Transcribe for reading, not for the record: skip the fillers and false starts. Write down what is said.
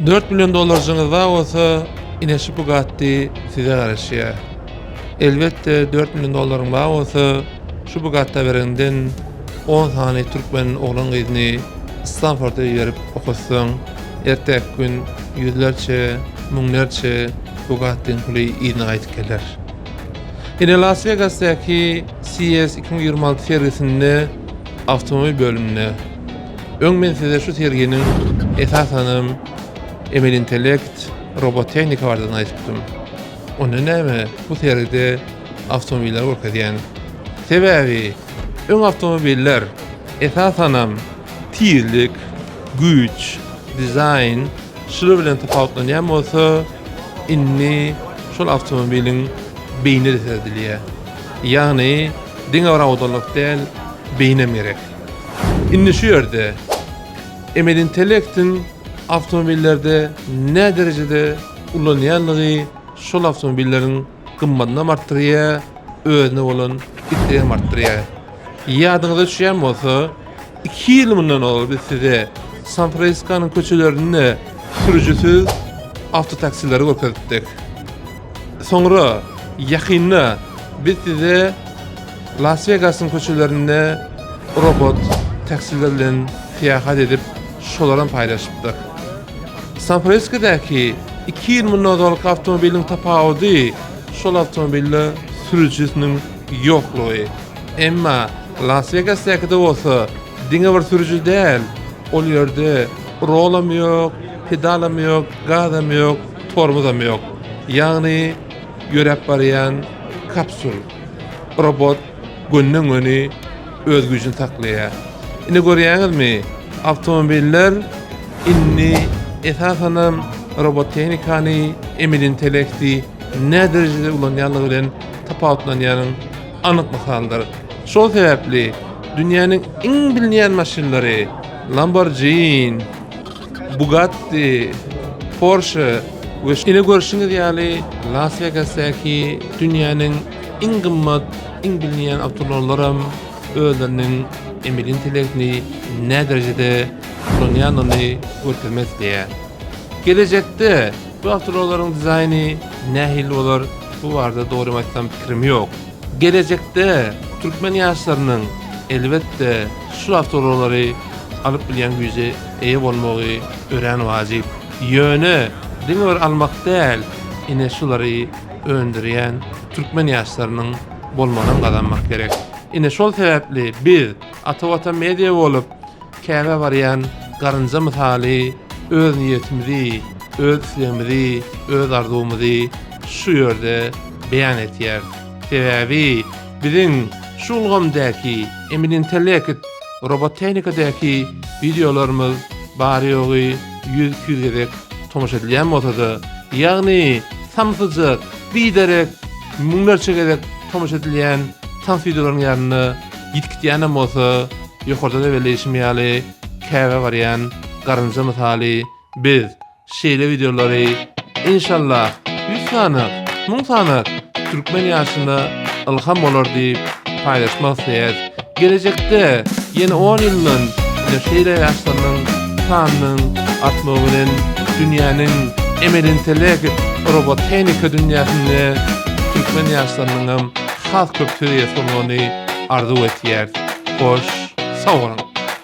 4 million dollarjyňyz bar bolsa, ine şu Bugatti size garaşýar. Elbetde 4 million dollaryň bar bolsa, şu Bugatti bereňden 10 sany türkmen oglan gyzyny Stanforda iberip okatsaň, ertäki gün ýüzlerçe, müňlerçe Bugattiň puly yzyna gaýdyp geler. Ine Las Wegasdaky CES 2026 sergisinde awtomobil bölüminde Öň men size şu serginiň esasanam emeli intellekt, robotehnika bardygyny aýdypdym. Onda näme bu sergide awtomobiller görkezýän. Sebäbi öň awtomobiller esasanam tizlik, güýç, dizaýn şular bilen tapawutlanýan bolsa, indi şol awtomobiliň beýnine-de seredilýär. Ýagny diňe bir owadanlyk däl, beýnem gerek. Indi şu ýerde emeli intellektiň awtomobillerde näderejede ulanýanlygy şol awtomobilleriň gymmadynam artdyrýar, özüne bolan islegem artdyrýar. Ýadyňyza düşýän bolsa, 2 ýyl mundan ozal biz size San Fransiskonyň köçelerinde sürüjisiz awtotaksileri görkezipdik. Soňra ýakynda biz size Las Wegasyň köçelerinde robot taksiler bilen syýahat edip, şolaram paýlaşypdyk. San Fransiskodaky 2 ýyl mundan ozalky awtomobiliň tapawudy şol awtomobilde sürüjisiniň ýoklugy. Emma Las Wegasdakyda bolsa diňe bir sürüji däl, ol ýerde rolam ýok, pedalam ýok, gazam ýok, tormozam ýok. Ýagny ýöräp barýan kapsul. Robot gönden-göni öz güýjüni saklaýar. Indi görýäňizmi, awtomobiller indi esasanam robotehnikany, emeli intellekti näderejede ulanýanlygy bilen tapawutlanýanyň anyk mysalydyr. Şol sebäpli dünýäniň iň bilinýän maşynlary Lamborghini, Bugatti, Porsche we ine görşüňiz ýaly Las Wegasdaky dünýäniň iň gymmat, iň bilinýän awtoulaglaram özleriniň emeli intellektini näderejede ulanýandygyny görkezmek isleýär. Gelejekde bu awtoulaglaryň dizaýny nähili bolar, bu barada dogrymy aýtsam pikirim ýok. Gelejekde türkmen ýaşlarynyň elbetde şu awtoulaglary alyp bilýän güýje eýe bolmagy örän wajyp. Ýöne diňe bir almak däl, ine şulary öndürýän türkmen ýaşlarynyň bolmagynam gazanmak gerek. Ine şol sebäpli biz Ata Watan Media bolup Käbä barýan garynja mysaly öz niýetimizi, öz islegimizi, öz arzuwymyzy şu ýerde beýan etýäris. Sebäbi biziň şu ulgamdaky emeli intellekt, robotehnikadaky wideolarymyz bary-ýogy 100-200 gezek tomaşa edilýän bolsa-da, ýagny samsyjak, biderek müňlerçe gezek tomaşa edilýän tans wideolaryň ýanynda ýitip gidýänem bolsa, ýokarda-da belleýşim ýaly, Käbä barýan garynja mysaly biz şeýle wideolary inşallah 100 sanak, 1000 sanak türkmen ýaşyna ylham bolar diýip paýlaşmak isleýäris. Gelejekde ýene 10 ýyldan ine şeýle ýaşlarynyň sanynyň artmagy bilen dünýäniň emeli intellekt, robotehnika dünýäsinde türkmen ýaşlarynyňam has köp söz eýesi bolmagyny arzuw etýäris. Hoş, sag boluň!